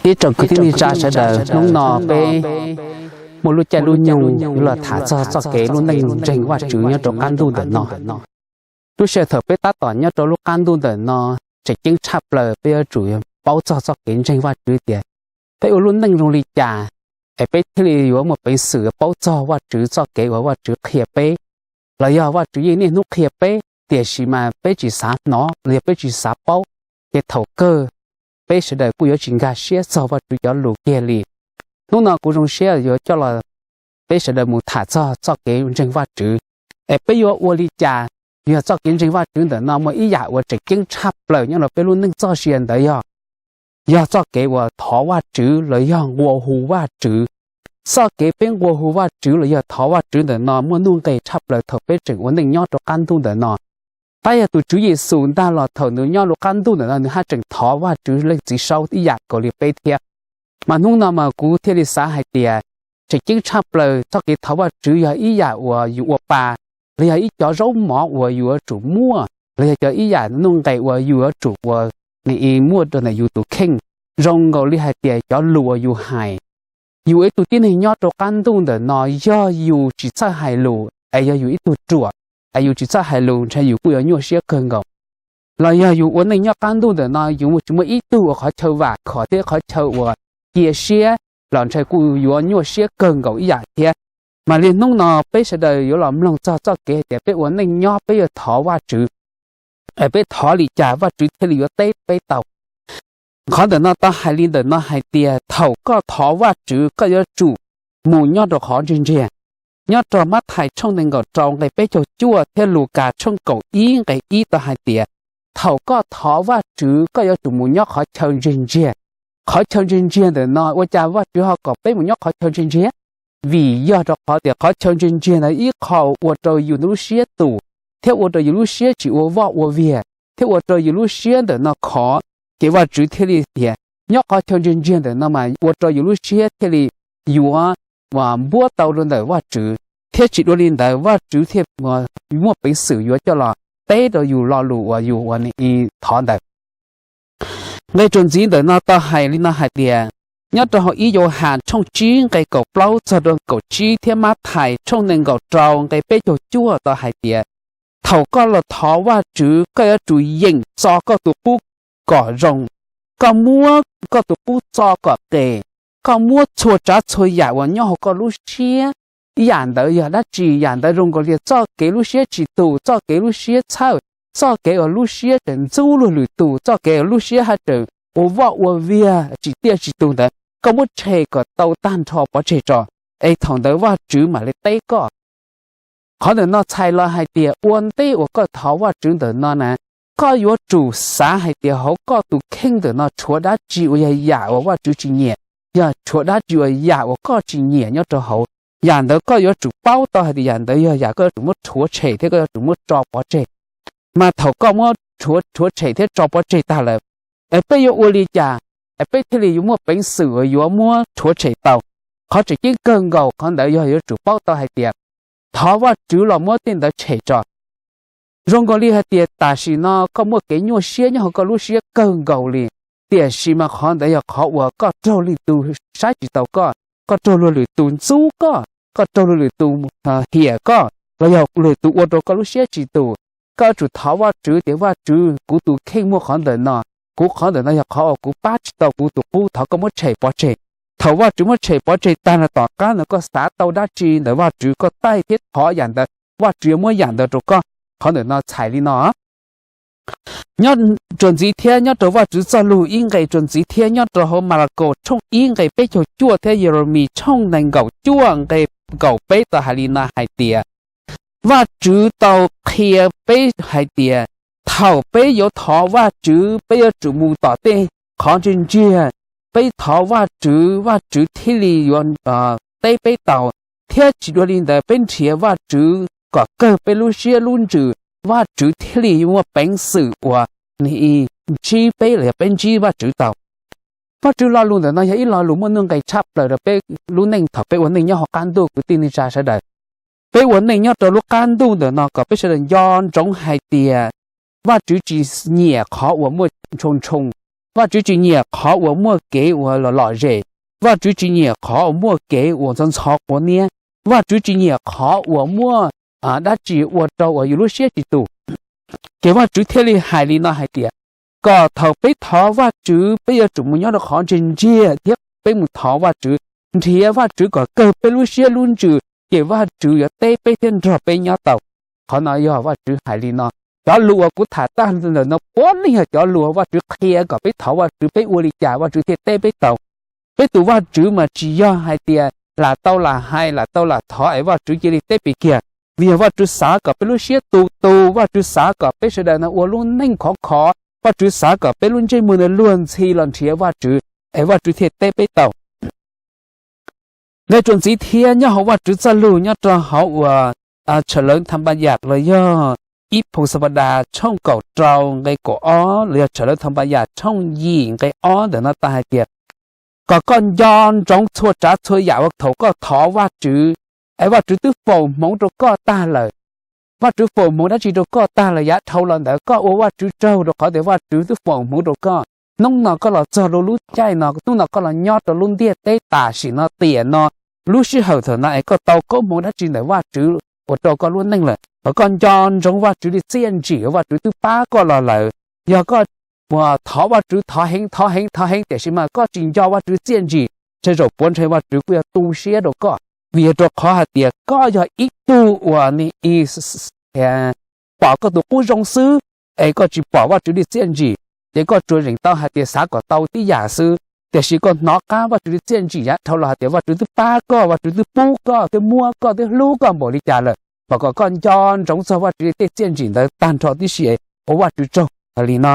Ib tsoom kwv tij neej tsa sawv daws, hnub no peb muaj lub caij lub nyoog yuav los tham txog txoj kev lub neej ntseeg Vajtswv nyob rau qab ntuj ntawm no. Lub sij hawm thaum peb tab tom nyob rau lub qab ntuj ntawm no, tseem ceeb tshaj plaws peb yuav tsum paub txog txoj kev ntseeg Vajtswv tias peb ua lub neej zoo li cas es peb thiaj li yuav muaj peev xwm paub txog Vajtswv txoj kev uas Vajtswv qhia peb. Los yog Vajtswv yeej niaj hnub qhia peb, tiam sis mas peb tsis xav hnov los yog peb tsis xav paub, ces thaum kawg peb sawv daws kuj yuav tsis nkag siab txog Vajtswv cov lus kiag li. Hnub no kuv zoo siab yuav coj los peb sawv daws mus tham txog txoj kev ntseeg Vajtswv, es peb yuav ua li cas, yog txoj kev ntseeg Vajtswv ntawm no muaj ib yam uas tseem ceeb tshaj plaws nyob rau peb lub neej txoj sia ntawd yog, yog txoj kev uas thov Vajtswv los yog nqua hu Vajtswv. Txoj kev peb nqua hu Vajtswv los yog thov Vajtswv ntawm no muaj nuj nqes tshaj plaws thaum peb tseem ua neej nyob rau qab ntuj ntawm no. Tab yog tus Tswv Yexus ntag los thaum nws nyob rau qab ntuj ntawm no nws haj tseem thov Vajtswv Leej Txiv Saub ib yam nkaus li peb thiab. Mas hnub no mas kuv thiaj li xav hais tias tseem ceeb tshaj plaws txoj kev thov Vajtswv yog ib yam uas yus ua pa, los yog ib cov zaub mov uas yus yuav tsum muaj, los yog cov ib yam nuj nqes uas yus yuav tsum ua, muaj rau ntawm yus tus kheej. Zoo nkaus li hais tias cov lus uas yus hais, yus ua ib tug tib neeg nyob rau qab ntuj ntawm no, yog yus tsis txawj hais lus es yog yus ib tug ruam, es yus tsis txawj hais lus ntshe yus kuj yuav nyuaj siab kawg nkaus. Los yog yus ua neej nyob qab ntuj ntawm no yus tsis muaj ib tug uas qhov chaw vam khom thiab qhov chaw uas cia siab los ntshe kuj yuav nyuaj siab kawg nkaus ib yam thiab. Mas li hnub no peb sawv daws yuav los mloog txog txoj kev hais tias peb ua neej nyob peb yuav thov Vajtswv, es peb thov li cas Vajtswv thiaj li yuav teb peb tau. Qhov ntawm no tau hais li ntawm no hais tias thaum koj thov Vajtswv koj yuav tsum mus nyob rau qhov ntsiag ntsiag. Nyob rau Mathais tshooj nees nkaum rau nqe peb caug cuaj thiab Lukas tshooj kaum ib nqe ib tau hais tias thaum koj thov Vajtswv koj yuav tsum mus nyob qhov chaw ntsiag ntsiag. Qhov chaw ntsiag ntsiag ntawm no ua cas Vajtswv ho kom peb mus nyob qhov chaw ntsiag ntsiag? Vim yog rau qhov tias qhov chaw ntsiag ntsiag ntawd ib qho ua rau yus lub siab tus thiab ua rau yus lub siab tsis ua voj ua viag thiab ua rau yus lub siab ntawm no khov, ces Vajtswv thiaj li tias nyob qhov chaw ntsiag ntsiag ntawm no mas ua rau yus lub siab thiaj li yuav npuab tau rau ntawm Vajtswv, thiab tsis dua li ntawd Vajtswv thiaj muaj peev xwm yuav coj los teb rau yus lo lus uas yus ua thov ntawd. Nqe txuas ntxiv ntawm no tau hais li no hais tias, nyob rau hauv ib Yauhas tshooj tsib nqe kaum plaub txog rau kaum tsib thiab Mathais tshooj nees nkaum rau nqe peb caug cuaj tau hais tias thaum koj los thov Vajtswv koj yuav tsum yeem txo koj tus qub kom zoo, koj muab koj tus qub txo kom qes, koj muab txhua tsav txhua yam uas nyob hauv koj lub siab. Ib yam ntawd yog dab tsi? Yam ntawd zoo nkaus li txoj kev lub siab tsis tus, txoj kev lub siab txhawj, txoj kev uas lub siab tseem ntxub luag lwm tus, txoj kev uas lub siab haj tseem ua voj ua viag tsis tiaj tsis tus ntawd, koj muab tshem kom tau tag nrho pov tseg tso, es thaum ntawd Vajtswv mam li teb koj. Qhov ntawm no txhais los hais tias ua ntej uas koj thov Vajtswv ntawm no na, koj yuav tsum xav hais tias hauv koj tus kheej ntawm no tshuav dab tsi uas yog yam uas Vajtswv tsis nyiam, yog tshuav dab tsi uas yam uas koj tsis nyiam nyob rau hauv. Yam ntawd koj yuav tsum paub tau hais tias yam ntawd yog yam koj yuav tsum muab rhuav tshem thiab koj yuav tsum muab tso pov tseg. Mas thaum koj muab rhuav tshem thiab tso pov tseg tag lawm, es peb yuav ua li cas es peb thiaj li yuav muaj peev xwm uas yuav muab rhuav tshem tau? Qhov tseem ceeb kawg nkaus qhov ntawd yog yuav tsum paub tau hais tias thov Vajtswv los muab tej ntawd tshem tso. Zoo nkaus li hais tias tam sim no koj muaj kev nyuaj siab nyob hauv koj lub siab kawg nkaus li, tiam sis mas qhov ntawd yog qhov uas koj raug lwm tus saib tsis taus koj, koj raug luag lwm tus ntxub koj, koj raug luag lwm tus hiam koj, los yog luag lwm tus ua rau koj lub siab tsis tus. Koj yuav tsum thov Vajtswv tias Vajtswv, kuv tus kheej muaj qhov ntawm no, kuv qhov ntawm no yog qhov uas kuv pab tsis tau kuv tus qub, thov koj muab tshem pov tseg. Thaum Vajtswv muab tshem pov tseg tag no tom qab ntawd koj xav tau dab tsi ntawm Vajtswv koj taij thiab thov yam ntawd, Vajtswv yuav muab yam ntawd rau koj. Qhov ntawm no txhais li no. Nyob txuas ntxiv thiab nyob rau Vajtswv txoj lus ib nqe txuas ntxiv thiab nyob rau hauv Malakaus tshooj ib nqe peb caug cuaj thiab Yelemis tshooj nees nkaum cuaj nqe kaum peb tau hais li no hais tias, Vajtswv tau qhia peb hais tias thaum peb yuav thov Vajtswv peb yuav tsum mus tom tej qhov ntsiag ntsiag, peb thov Vajtswv, Vajtswv thiaj li yuav teb peb tau, thiab tsis dua li ntawd peb nrhiav Vajtswv kom kawg peb lub siab lub ntsws, Vajtswv thiaj li muaj peev xwm uas ntsib peb los yog peb ntsib Vajtswv tau. Vajtswv lo lus ntawm no yog ib lo lus muaj nuj nqes tshaj plaws rau peb lub neej thaum peb ua neej nyob hauv qab ntuj kwv tij neej tsa sawv daws. Peb ua neej nyob rau lub qab ntuj ntawm no kom peb sawv daws nco ntsoov hais tias Vajtswv tsis nyiam qhov uas muaj ntsoo ntsoo, Vajtswv tsis nyiam qhov uas muaj kev uas lom lom zem. Vajtswv tsis nyiam qhov uas muaj kev uas ntxhov ntxhov quav niab. Vajtswv tsis nyiam qhov uas muaj dab tsi ua rau uas yus lub siab tsis tus. Ces Vajtswv thiaj li hais li no hais tias, kom thaum peb thov Vajtswv peb yuav tsum mus nyob rau qhov ntsiag ntsiag thiab peb mus thov Vajtswv, nrhiav Vajtswv kom kawg peb lub siab lub ntsws, ces Vajtswv yuav teb peb thiab nrog peb nyob tau. Qhov no yog Vajtswv hais li no. Cov lus uas kuv tham tag ntawm no puav leej yog cov lus Vajtswv qhia kom peb thov Vajtswv peb ua li cas Vajtswv thiaj teb peb tau. Peb tus Vajtswv mas tsis yog hais tias lam tau lam hais lam tau lam thov es Vajtswv cia li teb pem kiag. Vim yog Vajtswv xav kom peb lub siab tu tus, Vajtswv xav kom peb sawv daws no ua lub neej khov kho, Vajtswv xav kom peb lub ntsej muag no luag ntxhi los nrhiav Vajtswv, es Vajtswv thiaj teb peb tau. Nqe txuas ntxiv thiab nyob hauv Vajtswv txoj lus nyob rau hauv uas Tshawm Lawv Thas Npas Yas los yog ib Phoo Xas Pas Das tshooj kaum rau nqe kaum ob los yog Tshawm Lawv Thas Npas Yas tshooj yim nqe ob ntawm no tas hais tias, kom koj nco ntsoov txhua tsav txhua yam uas thaum koj thov Vajtswv, es Vajtswv twb foom hmoov rau koj tag lawm. Vajtswv foom hmoov dab tsi rau koj tag lawm yav dhau los ntawd koj ua Vajtswv tsaug rau qhov tias Vajtswv twb foom hmoov rau koj. Hnub no koj los txog rau lub caij no, hnub no koj los nyob rau lub ntiaj teb tam sim no tiam no, lub sij hawm thaum no es koj tau koob hmoov dab tsi ntawm Vajtswv ua rau koj lub neej lawm, kom koj nco ntsoov Vajtswv li txiaj ntsig uas Vajtswv twb pab koj los lawm. Yog koj uas thov Vajtswv thov heev thov heev thov heev tiam sis mas koj tsis nco Vajtswv txiaj ntsig, ntshe zaum puav ntshe Vajtswv kuj yog tu siab rau koj, vim yog rau qhov hais tias koj yog ib tug uas pom koj tus qub zoo xwb, es koj tsis pom Vajtswv li txiaj ntsig, ces koj tsuas zeem tau hais tias xav kom tau tib yam xwb, tiam sis koj hnov qab Vajtswv li txiaj ntsig yav dhau los hais tias Vajtswv twb pab koj, Vajtswv twb pub koj, twb muab koj, twb hlub koj npaum li cas lawm, mas kom koj nco ntsoov txog Vajtswv li tej txiaj ntsig ntawd tag nrho tib si, ua Vajtswv tsaug li no.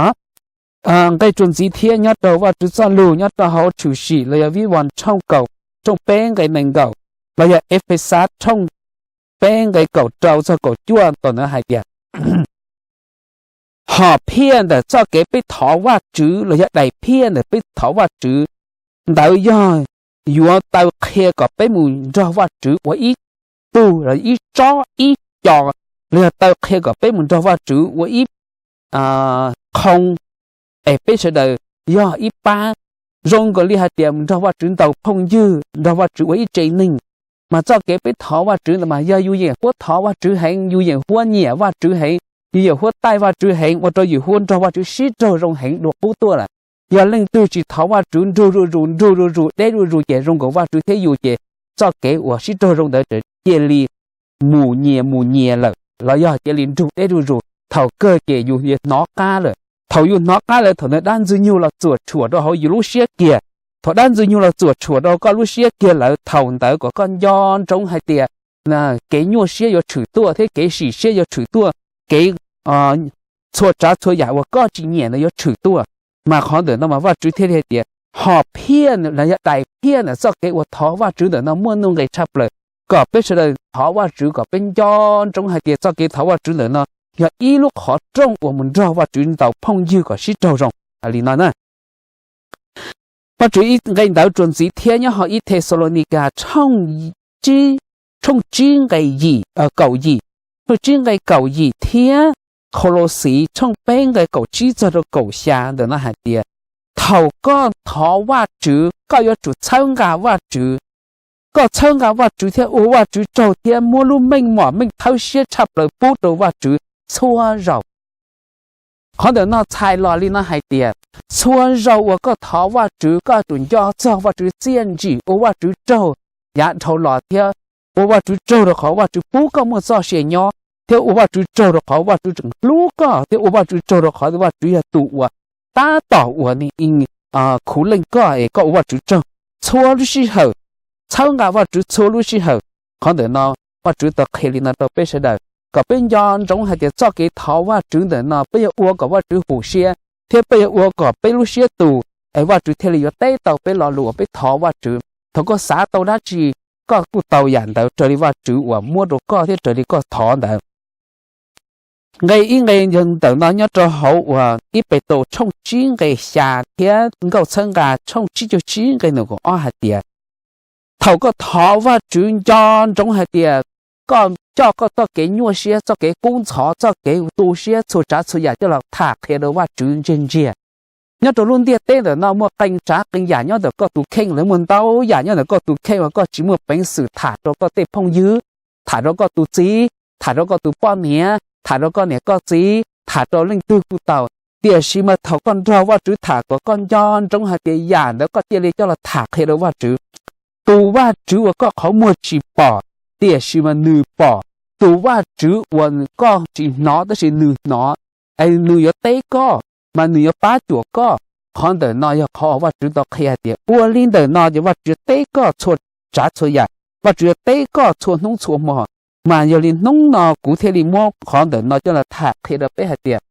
Nqe txuas ntxiv thiab nyob rau Vajtswv txoj lus nyob rau hauv Tshwm Sim los yog Vij Voos tshooj kaum, tshooj peb nqe nees nkaum, los yog Efexas tshooj peb nqe kaum rau txog kaum cuaj ntawm no hais tias, hom phiaj ntawm txoj kev peb thov Vajtswv los yog daim phiaj ntawm peb thov Vajtswv ntawd yog yuav taw qhia kom peb mus nrog Vajtswv ua ib tug los ib tsob ib co, los yog taw qhia kom peb mus nrog Vajtswv ua ib qhoo, es peb sawv daws yog ib pab. Zoo nkaus li hais tias mus nrog Vajtswv ntaus phooj ywg, nrog Vajtswv ua ib tse neeg. Mas txoj kev peb thov Vajtswv ntawd mas yog yus yeem huab thov Vajtswv heev, yus yeem huab nyiam Vajtswv heev, yus yeem huab taij Vajtswv heev ua rau yus huab nrog Vajtswv sib raug zoo heev dua qub tuaj lawm. Yog leej twg tsis thov Vajtswv nrug zuj zus, nrug zuj zus, deb zuj zus ces zoo nkaus Vajtswv thiab yus ces txoj kev uas sib raug zoo ntawd cia li mus nyias mus nyias lawm los yog cia li nrug deb zuj zus, thaum kawg ces yus hnov qab lawm. Thaum yus hnov qab lawm thaum ntawd dab Ntxwg Nyoog los txuam tshuam rau hauv yus lub siab kiag. Thaum dab Ntxwg Nyoog los txuam tshuam rau koj lub siab kiag lawm thaum ntawd kom koj nco ntsoov hais tias kev nyuaj siab yuav tshwm tuaj thiab kev sim siab yuav tshwm tuaj, kev txhua tsav txhua yam uas koj tsis nyiam ntawd yuav tshwm tuaj. Mas qhov ntawm no mas Vajtswv thiaj li hais tias hom phiaj los yog daim phiaj ntawm txoj kev uas thov Vajtswv ntawm no muaj nuj nqis tshaj plaws, kom peb sawv daws thov Vajtswv kom peb nco ntsoov hais tias txoj kev thov Vajtswv ntawm no yog ib lub qhov rooj uas mus nrog Vajtswv ntaus phooj ywg kom sib raug zoo li no na. Vajtswv nqe ntawd txuas ntxiv thiab nyob hauv ib Thexalaunikas tshooj tsib nqe kaum yim, tshooj tsib nqe kaum yim thiab Kaulauxis tshooj peb nqe kaum tsib txog rau kaum xya ntawm no hais tias thaum koj thov Vajtswv koj yuav tsum txhawb nqa Vajtswv. Koj txhawb nqa Vajtswv thiab ua Vajtswv tsaug thiab muab lub meej mom meej thawb siab tshaj plaws pub rau Vajtswv txhua zaus. Qhov ntawm no txhais los li no hais tias txhua zaus uas koj thov Vajtswv koj yuav tsum nco txog Vajtswv txiaj ntsig ua Vajtswv tsaug yav dhau los thiab ua Vajtswv tsaug rau qhov Vajtswv pub koj muaj txoj sia nyob thiab ua Vajtswv tsaug rau qhov Vajtswv tseem hlub koj thiab ua Vajtswv tsaug rau qhov Vajtswv yog tus uas tab tom uas khuv leej koj es koj ua Vajtswv tsaug txhua lub sij hawm, txhawb nqa Vajtswv txhua lub sij hawm. Qhov ntawm no Vajtswv tau qhia li no rau peb sawv daws kom peb nco ntsoov hais tias txoj kev thov Vajtswv ntawm no peb yuav ua kom Vajtswv hum siab thiab peb yuav ua kom peb lub siab tus es Vajtswv thiaj li yuav teb tau peb lo lus uas peb thov Vajtswv. Thaum koj xav tau dab tsi, koj kuj tau yam ntawd raws li Vajtswv uas muab rau koj thiab raws li koj thov ntawd. Nqe ib nqe ntawm no nyob rau hauv uas ib Petus tshooj tsib nqe xya thiab Nkauj Txhawb Nqa tshooj tsib caug tsib nqe nees nkaum ob hais tias thaum koj thov Vajtswv nco ntsoov hais tias koj coj koj txoj kev nyuaj siab, txoj kev kub ntxhov, txoj kev tu siab txhua tsav txhua yam coj los tham qhia rau Vajtswv ntsiag ntsiag. Nyob rau lub ntiaj teb ntawm no muaj qee tsav qee yam nyob ntawm koj tus kheej, lawv muaj ntau yam nyob ntawm koj tus kheej uas koj tsis muaj peev xwm tham rau koj tej phooj ywg, tham rau koj tus txiv, tham rau koj tus poj niam, tham rau koj niam koj txiv, tham rau leej twg kuj tau. Tiam sis mas thaum koj nrog Vajtswv tham kom koj nco ntsoov hais tias yam ntawd koj cia li coj los tham qhia rau Vajtswv. Tus Vajtswv uas koj qhov muag tsis pom, tiam sis mas nws pom. Tus Vajtswv uas koj tsis hnov tab sis nws hnov, es nws yuav teb koj, mas nws yuav pab cuam koj. Qhov ntawm no yog qhov uas Vajtswv tau qhia hais tias ua li ntawm no ces Vajtswv yuav teb koj txhua tsav txhua yam, Vajtswv yuav teb koj txhua hnub txhua hmo. Mas yog li hnub no kuv thiaj li muab qhov ntawm no coj los tham qhia rau peb hais tias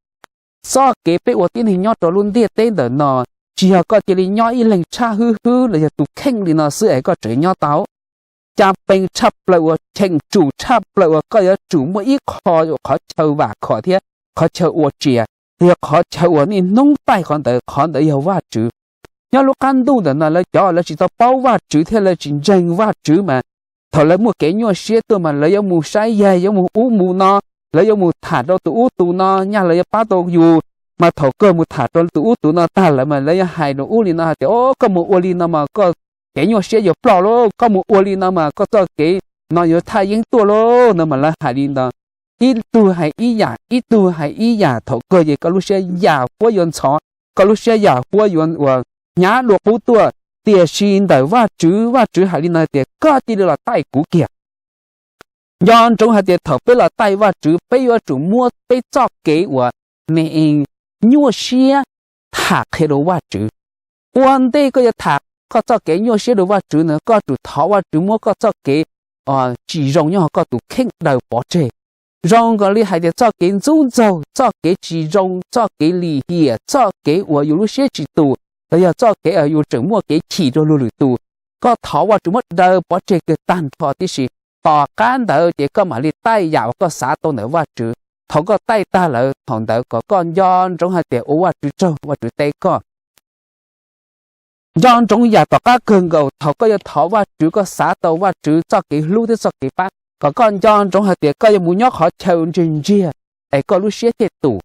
txoj kev peb ua tib neeg nyob rau lub ntiaj teb ntawm no, tsis yog koj cia li nyob ib leeg tshaj hwb hwb los yog tus kheej li no xwb es koj tseem nyob tau. Caj pees tshaj plaws uas cheem tsum tshaj plaws uas koj yuav tsum muaj ib qho, qhov chaw vam khom thiab qhov chaw ua tsias, yog qhov chaw uas niaj hnub taij qhov ntawd, qhov ntawd yog Vajtswv. Nyob lub qab ntuj ntawm no lawv cov lawv tsis tau paub Vajtswv thiab lawv tsis ntseeg Vajtswv mas thaum lawv muaj kev nyuaj siab tuaj mas lawv yuav mus saib yaig, yuav mus ub mus no, lawv yuav mus tham rau tus ub tus no nyaj lawv yuav pab tau yus. Mas thaum koj mus tham rau tus ub tus no tag lawm mas lawv yuav hais rau ub li no hais tias, o, koj mus ua li no mas koj kev nyuaj siab yuav ploj lauj, koj mus ua li no mas koj txoj kev no yuav thaj yeeb tuaj lauj no mas lawv hais li ntawd. Ib tug hais ib yam, ib tug hais ib yam, thaum kawg ces koj lub siab yam huab yuav ntxhov, koj lub siab yam huab yuav uas hnyav dua qub tuaj. Tiam sis ntawm Vajtswv, Vajtswv hais li no tias koj cia li los taij kuv kiag. Nco ntsoov hais tias thaum peb los taij Vajtswv peb yuav tsum muab peb txoj kev uas me nyuaj siab tham qhia rau Vajtswv. Ua ntej koj yuav tham koj txoj kev nyuaj siab rau Vajtswv no koj tsum thov Vajtswv muab koj txoj kev tsis zoo nyob hauv koj tus kheej daws pov tseg. Zoo nkaus li hais tias txoj kev ntxub ntxaug, txoj kev tsis zoo, txoj kev lim hiam, txoj kev uas yus lub siab tsis tus, los yog txoj kev uas yus tseem muaj kev chim rau luag lwm tus, koj thov Vajtswv muab daws pov tseg kiag tag nrho tib si. Tom qab ntawd ces koj mam li taij yam uas koj xav tau ntawm Vajtswv. Thaum koj taij tag lawm thaum ntawd kom koj nco ntsoov hais tias ua Vajtswv tsaug, Vajtswv teb koj. Nco ntsoov yam tom qab kawg nkaus thaum koj yuav thov Vajtswv koj xav tau Vajtswv txoj kev hlub thiab txoj kev pab, kom koj nco ntsoov hais tias koj yuav mus nyob qhov chaw ntsiag ntsiag, es koj lub siab thiaj tus,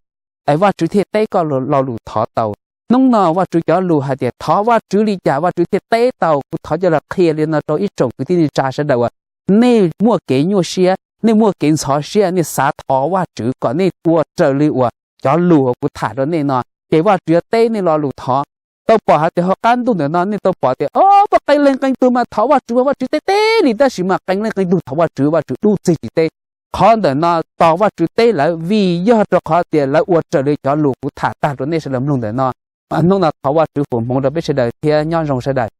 es Vajtswv thiaj teb koj lo lus thov tau. Hnub no Vajtswv cov lus hais tias thov Vajtswv li cas Vajtswv thiaj teb tau, kuv thov coj los qhia li no rau ib tsoom kwv tij neej tsa sawv daws uas nej muaj kev nyuaj siab, nej muaj kev ntxhov siab, nej xav thov Vajtswv kom nej ua raws li uas cov lus uas kuv tham rau nej no, ces Vajtswv yuav teb nej lo lus thov. Tau pom hais tias hauv qab ntuj ntawm no nej tau pom tias o, muaj qee leej qee tug mas thov Vajtswv mas Vajtswv teb teb li, tab sis mas qee leej qee tug thov Vajtswv, Vajtswv dub txig tsis teb. Qhov ntawm no tos Vajtswv teb lawv vim yog rau qhov tias lawv ua raws li cov lus kuv tham tag rau nej sawv daws mloog ntawm no. Hnub no thov Vajtswv foom hmoov rau peb sawv daws thiab nyob zoo sawv daws.